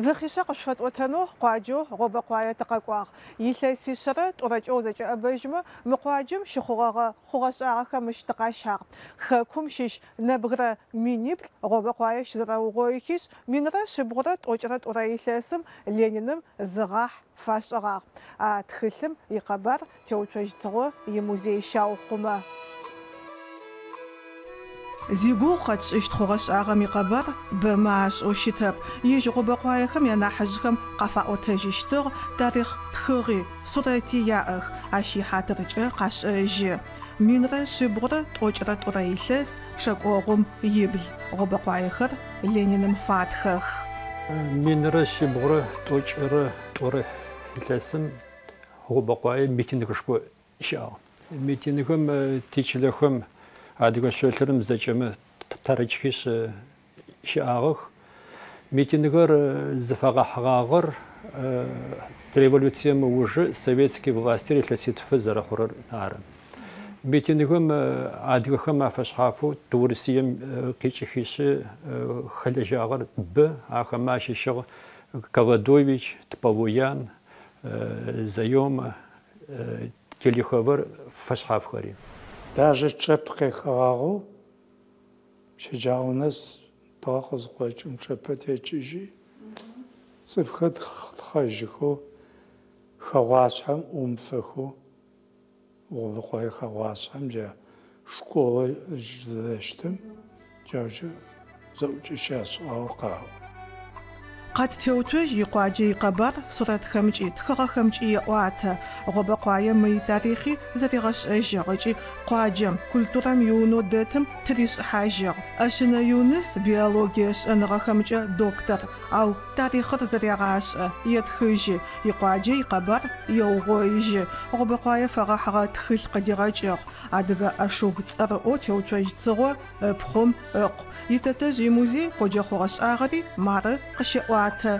Зы хъишъэ къышъуфэтӏотэнэу къуаджэу Гъобэкъуае тыкъэкӏуагъ. Илъэсишъэрэ тӏурэкӏэ узэкӏэӏэбэжьмэ, мы къуаджэм щыхъугъэгъэ хъугъэ-шӏагъэхэм мыщ тыкъащагъ. Хэкум щыщ нэбгырэ миниплӏ Гъобэкъуае щызэрэугъоихишъ, 1192 илъэсым Лениным зы гъахь фашӏыгъагъ. А тхылъым икъэбар Теуцожь Цыгъо имузей щаухъумэ. Зигугъу къэтшӏыщт хъугъэ-шӏагъэм икъэбар бэмэ ашӏэу щытэп. Ежь гъобэкъуаехэм янахьыжъхэм къафаӏотэжьыщтыгъ, тарихъ тхыгъи, сурэти яӏэх, ащ ихьатыркӏэ къашӏэжьы. 1392 илъэс, шэкӏогъум ибл, гъобэкъуаехэр Лениным фатхэх. 1392 илъэсым Гъобэкъуае митингышхо щыӏагъ. Митингым тичылэхэм, адыгэ шъолъырым зэкӏэмэ тарыкӏхишъ щыӏагъэх. Митингыр зыфэгъэхьыгъагъэр революцием ыужы советский властыр илъэситфы зэрэхъурэр ары. Митингым адыгэхэм афэшъхьафэу Урысыем къикӏыхишъы хэлэжьагъэр бэ, ахэмэ ащыщыгъ Колодович, Тполуян, Заема, Телиховыр, фэшъхьафхэри. Даже чъэп къехыгъагъэу щэджагъо нэс тыгъэ къызыкъокӏым чъэпэ текӏыжьи, цӏыфхэр тхъэжьыхэу, хэгъуашъхьэм ӏумыфэхэу, Гъобэкъое хэгъуашъхьэм джа школэ зыдэщытым джаущтэу зэӏукӏэ щашӏыгъагъэу къаӏо. Къат Теуцожь икъуаджэ икъэбар сурэтхэмкӏи, тхыгъэхэмкӏи еӏуатэ. Гъобэкъуае мы итарихъи зэригъэшӏэжьыгъ ыкӏи къуаджэм культурэм иунэу дэтым тыришӏыхьажьыгъ. ӏэшъынэ Юныс биологие шӏэныгъэхэмкӏэ доктор, ау тарихъыр зэрегъашӏэ, етхыжьы, икъуаджэ икъэбар еугъоижьы. Гъобэкъуае фэгъэхьыгъэ тхылъ къыдигъэкӏыгъ. Адыгэ ашуг цӏэрыӏоу Теуцожь Цыгъо ыпхъум ыкъу. Итэтэжъ имузей къоджэ хъугъэ-шӏагъэри мары къыщеӏуатэ.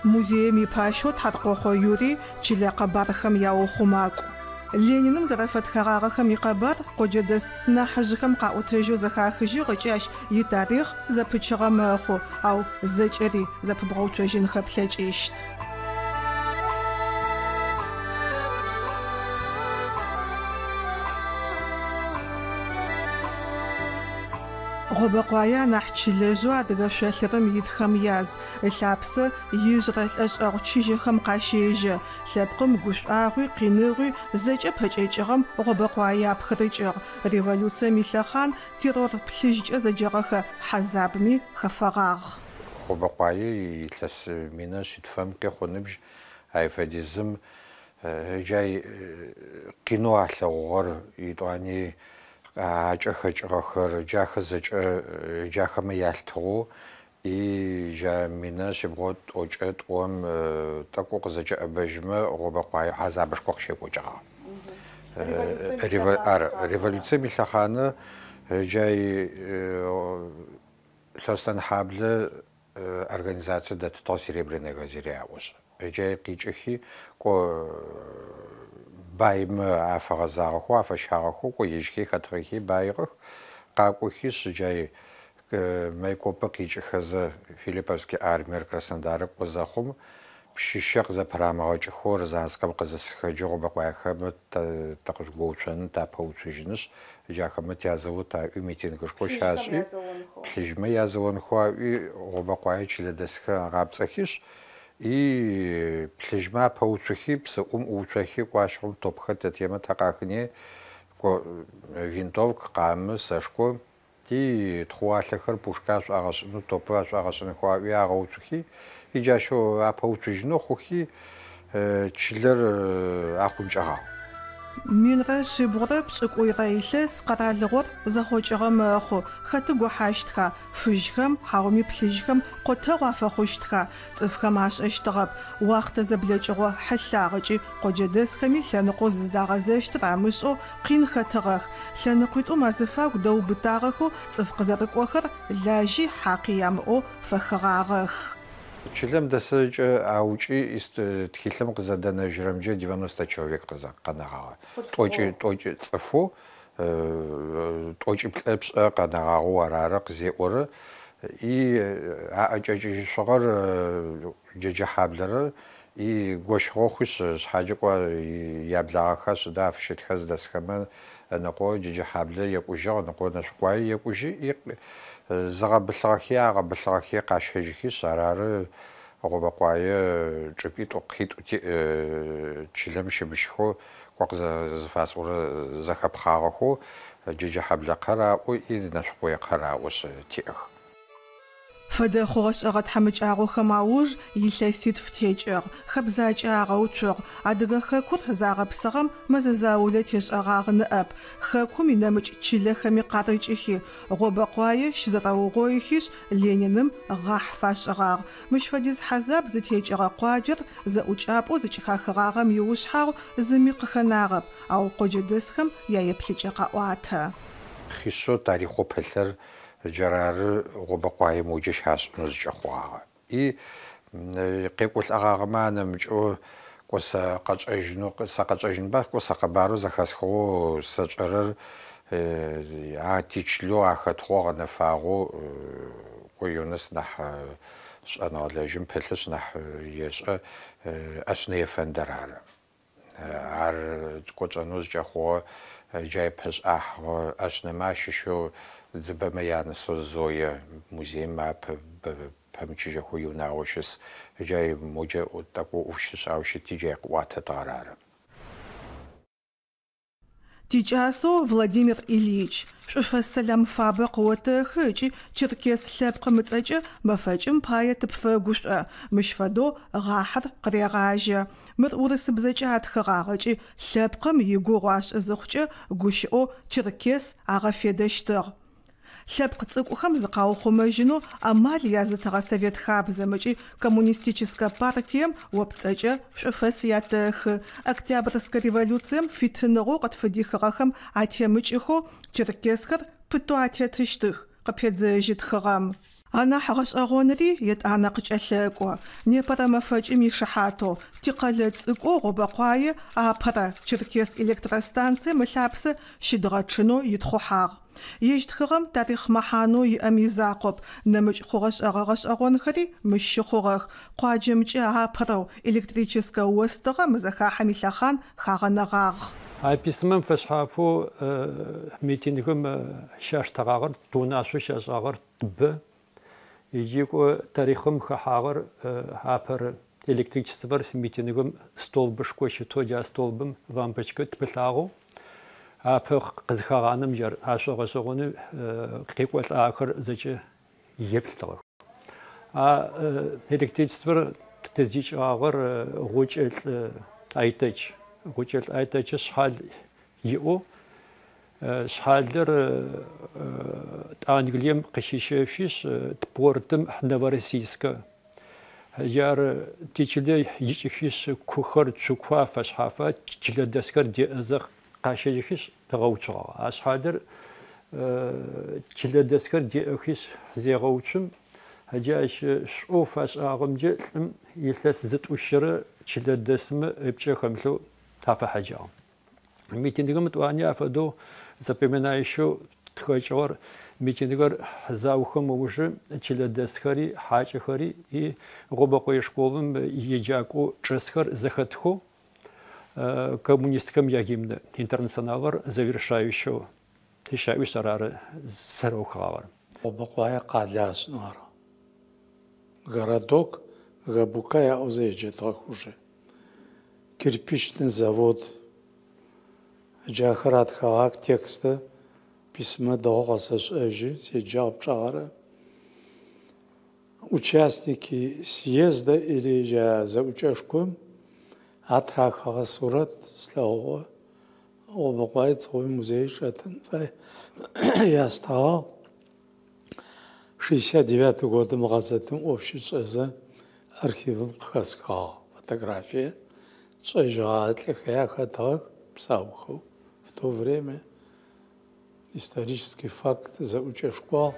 Музеим ипащэу Тхьаркъохъо Юрий чылэ къэбархэм яухъумакӏу. Лениным зэрэфэтхэгъагъэхэм икъэбар къоджэдэс нахьыжъхэм къаӏотэжьэу зэхахыжьыгъ ыкӏи ащ итарихъ зэпычыгъэ мэхъу, ау зэкӏэри зэпыбгъэуцожьынхэ плъэкӏыщт. Гъобэкъуае анахь чылэжъэу адыгэ шъолъырым итхэм яз. Ылъапсэ ижъырэ лӏэшӏэгъу чыжьэхэм къащежьэ. Лъэпкъым гушӏуагъуи, къиныгъуи зэкӏэ пэкӏэкӏыгъэм Гъобэкъуае апхырыкӏыгъ. Революцием илъэхъан террор плъыжькӏэ зэджэгъэхэ хьазабми хэфэгъагъ. Гъобэкъуае илъэс минэ шъитфэм къехъу ыныбжь, ай фэдизым джай къинэу алъэгъугъэр, етӏуани акӏэхэкӏыгъэхэр, джахэр зэкӏэ джахэмэ ялъытыгъэу и джа минэ шъибгъо тӏокӏэ тӏом тӏэкӏу къызэкӏэӏэбэжьмэ Гъобэкъуае хьазабышхо къыщекӏокӏыгъагъ. Ары, революцием илъэхъанэ джай Лъэустэнхьаблэ организацие дэтытыгъ Серебряные газели аӏошъ. Джай къикӏыхи, кӏо баймэ афэгъэзагъэхэу, афэщагъэхэу, кӏо ежьхи хэтыгъэхи баигъэх, къакӏохишъ джай Майкопэ къикӏыхэзэ Филипповский армиер Краснодары кӏо зэхъум, Пщыщэ къызэпырамыгъэкӏыхэу Рязанскэм къызысхэджэ гъобэкъуаехэмэ такъыжъугоуцонын, тапэуцужьынышъ, джахэмэ тязэот аӏуи митингышхо щашӏи, плъыжьмэ язэонхэу аӏуи Гъобэкъуае чылэдэсхэр агъапцӏэхишъ, и плъыжьмэ апэуцухи, псыӏум ӏууцохи, кӏо ащыгъум топхэр тэтыемэ тэ къахыни, кӏо винтовк, къамэ, сэшхо, Ти тхъууалъэхэр пушкэ ашӏуагъэшӏынэу, топы ашӏуагъэшӏынхэу аӏуи агъэуцухи, иджащэу апэуцужьынэу хъухи, чылэр ахъункӏэгъагъ. 1370 илъэс къэралыгъор зэхъокӏыгъэ мэхъу. Хэты гохьащтха? Фыжьхэм, хьауми плъыжьхэм къотэгъу афэхъущтха? Цӏыфхэм ашӏэщтыгъэп. Уахътэ зэблэкӏыгъо хьылъагъ ыкӏи къоджэдэсхэми лъэныкъоу зыздагъэзэщтыр амышӏэу къин хэтыгъэх. Лъэныкъуитӏум азыфагу дэубытагъэхэу цӏыф къызэрыкӏохэр лажьи хьакъи ямыӏэу фэхыгъагъэх. Чылэм дэсыкӏэ аукӏи тхылъым къызэдэнэжьырэмкӏэ 90 человек къэнэгъагъэ. Тӏокӏи тӏокӏи цӏыфэу тӏокӏиплӏэ пшӏэ къэнэгъагъэу арары къызеӏорэ. И аӏэкӏэкӏыжьышъугъэр Джэджэхьаблэрэ и гощыгъо хъуишъ, шъхьаджэ кӏо яблагъэхэр сыда афыщытхэр зыдэсхэмэ, ыныкъо Джэджэхьаблэ екӏужьыгъ, ыныкъо Нэшъукъуае екӏужьи, и зыгъэбылъыгъэхи агъэбылъыгъэхи къащэжьыхишъ, арары Гъобэкъуае чӏыпӏитӏу къитӏу тиӏ чылэм щымыщхэу кӏо къызыфасӏорэ зэхэпхъагъэхэу Джэджэхьаблэ къэр аӏо и Нэшъукъое къэр аӏошъ тиӏэх. Фэдэ хъугъэ-шӏэгъэ тхьамыкӏагъохэм ауж илъэситф текӏыгъ, хэбзакӏэ агъэуцугъ. Адыгэ хэкур загъэпсыгъэм мэзэ заулэ тешӏэгъагъ ныӏэп. Хэкум инэмыкӏ чылэхэми къарыкӏыхи, Гъобэкъуае щызэрэугъоихишъ, Лениным гъахь фашӏыгъагъ. Мыщ фэдиз хьазаб зытекӏыгъэ къуаджэр зэӏукӏапӏэу зыкӏыхахыгъагъэм иушъхьагъу зыми къыхэнагъэп, ау къоджэдэсхэм яеплъыкӏэ къаӏуатэ. Хъишъэу тарихъэу пылъыр джарары Гъобэкъуае моджэ щашӏынэу зыкӏэхъугъагъэр. И къекӏолӏэгъагъэмэ анэмыкӏэу кӏо сэ къэчӏэжьынэу, сэ къэчӏэжьынба, кӏо сэ къэбарэу зэхэсхыгъэу сэчӏэрэр а тичылэу ахэтыгъэу гъэнэфагъэу кӏо Юныс нахь шӏэныгъэлэжьым пылъышъ нахь ешӏэ ӏэшъынэ ефэндэр ары. Ар кӏочӏэнэу зыкӏэхъугъэ джай пэшӏахьыгъэ ӏэшъынэмэ ащыщэу Дзыбэмэ янысэу Зое музеим апэ пэмычыжьэхэу иунагъо щыс, джай моджэ тӏэкӏу ӏоф щишӏагъэу щыти джай къыӏуатэтыгъэр ары. Тикӏасэу Владимир Ильич, шӏуфэс сэлам фабэ къыотэхы ыкӏи черкес лъэпкъым ыцӏэкӏэ мэфэкӏым пае тыпфэгушӏо, мыщ фэдэу гъахьыр къырегъажьэ. Мыр урысыбзэкӏэ атхыгъагъ ыкӏи лъэпкъым игугъу ашӏы зыхъукӏэ гущыӏэу черкес агъэфедэщтыгъ. Лъэпкъ цӏыкӏухэм зыкъаухъумэжьынэу амал язытыгъэ Совет хабзэм ыкӏи Коммунистическэ партием о пцӏэкӏэ шӏуфэс ятэхы. Октябрьскэ революцием фитыныгъэу къытфыдихыгъэхэм атемыкӏыхэу черкесхэр пытэу атетыщтых, къыпедзэжьы тхыгъэм. Анахь гъэшӏэгъонри етӏанэ къыкӏэлъэкӏо. Непэрэ мэфэкӏым ишыхьатэу тикъэлэ цӏыкӏоу Гъобэкъуае апэрэ черкес электростанцием ылъапсэ щыдгъэчъынэу итхъухьагъ. Ежь тхыгъэм тарихъ мэхьанэу иӏэм изакъоп, нэмыкӏ хъугъэ-шӏэгъэ гъэшӏэгъонхэри мыщ щыхъугъэх. Къуаджэмкӏэ апэрэу электрическэ остыгъэ мы зэхахьэм илъэхъан хагъэнэгъагъ. А письмэм фэшъхьафэу митингым щаштэгъагъэр, унашъоу щашӏагъэр бэ. Иджы кӏо тарихъым хэхьагъэр апэрэ электричествэр митингым столбышко щытэу, джа столбым лампочкэ пылъагъэу апэ къызыхагъанэм джар ашӏогъэшӏэгъоны къекӏолӏагъэхэр зэкӏэ еплъыгъэх. А электричествэр тыздикӏыгъагъэр Гъукӏэлӏ Айтэч. Гъукӏэлӏ Айтэч шъхьал иӏэу, шъхьалыр Англием къыщищэфишъ, портым Новороссийскэ. Джар тичылэ икӏыхишъ, кухэр, цукуа фэшъхьафа чылэдэсхэр деӏэзэ къащэжьыхишъ ыгъэуцугъагъ. А шъхьалыр чылэдэсхэр деӏэхишъ зегъэуцум, джы ащ шӏоу фашӏагъэмкӏэ лӏым илъэс зытӏущырэ чылэдэсмэ ыпкӏэ хэмылъэу афэхьаджагъ. Митингым тӏуани афэдэу запоминающэу тхэкӏыгъэр митингыр заухэм ыужы чылэдэсхэри, хьакӏэхэри и Гъобэкъое школым еджакӏоу чӏэсхэр зэхэтхэу коммунистхэм ягимн интернационалыр завершающэу тыщаӏуишъ арары зэрэухыгъагъэр. Гъобэкъуае къалэ ашӏынэу ары. Городок Габука яӏэу зэеджэтыгъэх уже. Кирпичный завод. Джахэр атхыгъах текстэ письмэ дэгъоу къэсэшӏэжьы, седжагъ пчъагъэрэ. Участники съезда или джа зэӏукӏэшком атрахыгъэ сурэт слъэгъугъэ. Гъобэкъуае Цыгъо музей чӏэтын фай ястыгъагъ. 69 годым гъэзетым ӏоф щишӏэзэ архивым къыхэсхыгъагъ фотографие. Тшӏэжьыгъэ лӏыхэр ахэтыгъэх псаухэу в то время. Исторический факт зэӏукӏэшкуагъ.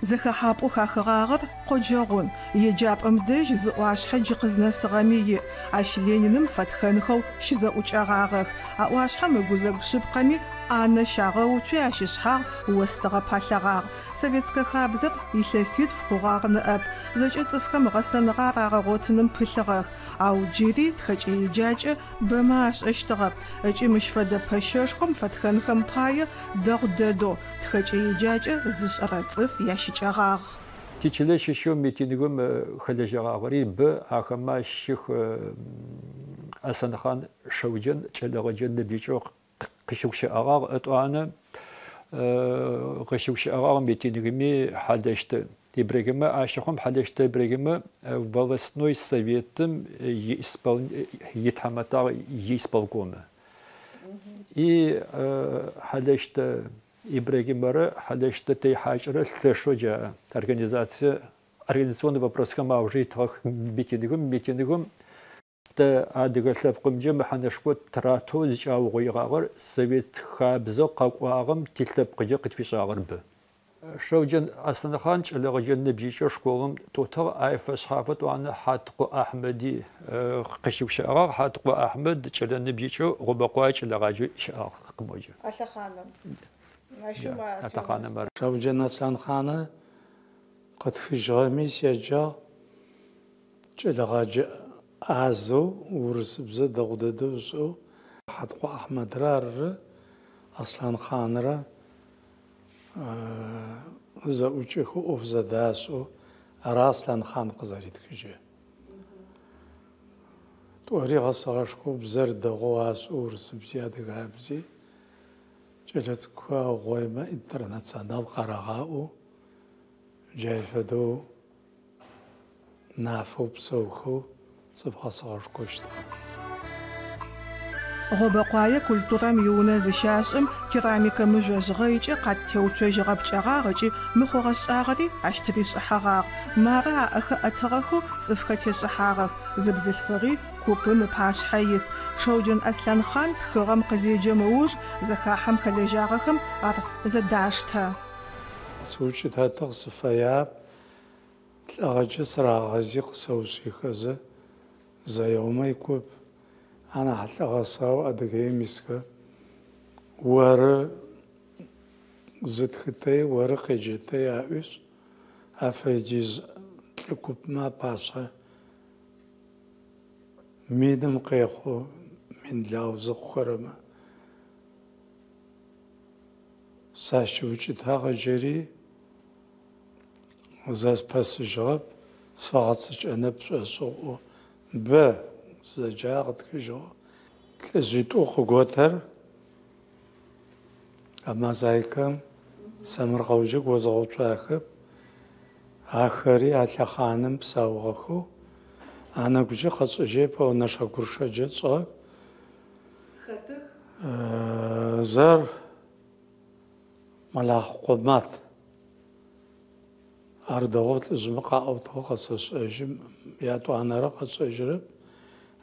Зэхэхьапӏэу хахыгъагъэр къоджэгъун, еджапӏэм дэжь зы ӏуашъхьэ джы къызнэсыгъэми иӏ, ащ Лениным фэтхэнхэу щызэӏукӏэгъагъэх. А ӏуашъхьэм ыгузэгу шъыпкъэми ӏанэ щагъэуцуи ащ ышъхьагъ остыгъэ палъэгъагъ. Советскэ хабзэр илъэситф хъугъагъ ныӏэп. Зэкӏэ цӏыфхэм гъэсэныгъэ арагъэгъотыным пылъыгъэх. Ау джыри тхэкӏэ-еджакӏэ бэмэ ашӏэщтыгъэп ыкӏи мыщ фэдэ пэщэшхом фэтхэнхэм пае дэгъу дэдэу тхэкӏэ-еджакӏэ зышӏэрэ цӏыф ящыкӏэгъагъ. Тичылэ щыщэу митингым хэлэжьэгъагъэри бэ, ахэмэ ащыщых Аслъанхъан Шэуджэн кӏэлэгъэджэ ныбжьыкӏэу къыщыгущыӏэгъагъ, ытӏуанэ къыщыгущыӏэгъагъ митингыми Хьалэщтэ Ибрагимэ, ащыхъум Хьалэщтэ Ибрагимэ волостной советым итхьамэтагъ иисполкомы. И Хьалэщтэ Ибрагимэрэ Хьалэщтэ Тэйхьакӏрэ лъэшэу джа организацие, организационный вопросхэм аужы итыгъэх митингым, митингым Тэ адыгэ лъэпкъымкӏэ мэхьанэшхо тыратэу зыкӏаугъоигъагъэр совет хабзэу къэкӏуагъэм тилъэпкъыкӏэ къытфишӏагъэр бэ. Шэуджэн Аслъанхъан кӏэлэгъэджэ ныбжьыкӏэу школым тотыгъ, ай фэшъхьафэу тӏуанэ Хьаткъо Ахьмэди къыщыгущыӏэгъагъ. Хьаткъо Ахьмэд кӏэлэ ныбжьыкӏэу Гъобэкъуае кӏэлэгъаджэу щыӏагъ къымоджэ. А лъэхъаным. А лъэхъаным ар. Шэуджэн Аслъанхъанэ къытхыжьыгъэми седжагъ. Кӏэлэгъаджэ ӏазэу, урысыбзэ дэгъу дэдэу ышӏэу Хьаткъо Ахьмэдрэ арырэ Аслъанхъанрэ зэӏукӏэхэу ӏоф зэдашӏэу ары Аслъанхъан къызэритхыжьы. Тӏори гъэсэгъэшхоу бзэр дэгъоу ашӏэу урысыбзи адыгабзи кӏэлэцӏыкӏухэр аугъоимэ интернационал къарагъаӏоу джай фэдэу нафэу псэухэу цӏыф гъэсэгъэшхоу щытыгъэх. Гъобэкъуае культурэм иунэ зыщашӏым керамикэ мыжъо жъгъэйкӏэ къат теуцожьыгъэ пкӏэгъагъ ыкӏи мы хъугъэ-шӏагъэри ащ тыришӏыхьэгъагъ. Мары аӏэхэр ӏэтыгъэхэу цӏыфхэр тешӏыхьагъэх, зы бзылъфыгъи купым ыпашъхьэ ит. Шэуджэн Аслъанхъан тхыгъэм къызеджэм ыуж зэхахьэм хэлэжьагъэхэм ар зэдаштэ. Сыукӏытэтыгъ, сыфэяп, Лӏыгъэкӏэ сырагъэзи къысэушъыйхэзэ, Заемэ икуп анахь лӏы гъэсагъэу Адыгеим исхэр оры зытхытэй, оры къеджэтэй аӏуишъ, афэдиз лӏы купмэ апашъхьэ миным къехъу, мин лаузэ хъухэрэмэ сащыукӏытагъ ыджыри. Зэспэсыжьыгъэп, сфэгъэцэкӏэнэп шӏошӏыгъ. Бэ зэджагъ, къытхыжьыгъ. Лӏыжъитӏу къыготэр а мозаикэм сэмэркъэуджэ гозгъэуцуахэп. Ахэри а лъэхъаным псаугъэхэу, анэгукӏэ къэсшӏэжьырэп, ау нэшэ-гурышэджэ тшӏыгъэх. Хэтых? Зэр Мэлахъукъо Мат. Ар дэгъоу лӏыжъмэ къаӏотыгъэу къэсэшӏэжьы, ятӏуанэрэ къэсшӏэжьырэп.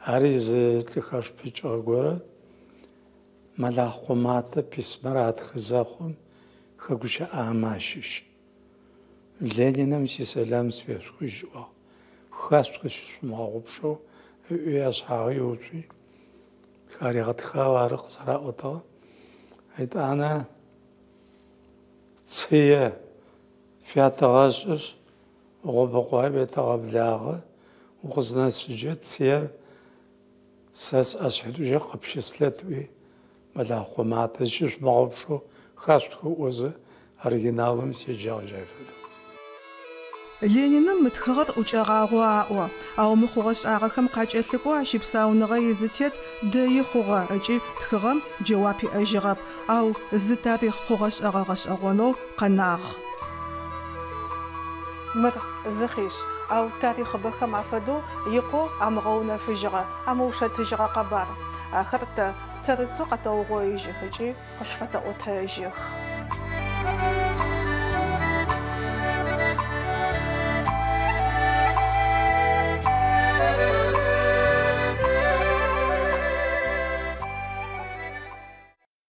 Ари зы лӏы хэшыпыкӏыгъэ горэ Мэлахъукъо Матэ письмэр атхы зэхъум хэгущыӏагъэмэ ащыщ. Лениным сисэлам сфешъухыжь ыӏуагъ. Хашъутх зыщышъумыгъэгъупшэу ыӏуи ашъхьагъы иуцуи харигъэтхагъ ары къызэраӏотыгъэр. Етӏанэ Цые фятэгъэшӏышъ, Гъобэкъуаем етэгъэблагъэ, укъызнэсыджэ цыер сэ сӏэшъхьитӏукӏэ къыпщыслъэт ыӏуи, Мэлахъо Матэ зыщышъумыгъэгъупшэу хашъутх ыӏозэ, оригиналым седжагъ джай фэдэу. Лениным мы тхыгъэр ӏукӏэгъагъэу аӏо. Ау мы хъугъэ-шӏагъэхэм къакӏэлъыкӏоу ащ ипсауныгъэ изытет дэи хъугъэ ыкӏи тхыгъэм джэуап иӏэжьыгъэп, ау зы тарихъ хъугъэ-шӏэгъэ гъэшӏэгъонэу къэнагъ. Мыр зы хъишъ, ау тарихъыбэхэм афэдэу икъоу амыгъэунэфыжьыгъэ, амыушэтыжьыгъэ къэбар. Ахэр тэ цэрыцэу къэтэугъоижьых ыкӏи къышъуфэтэӏотэжьых.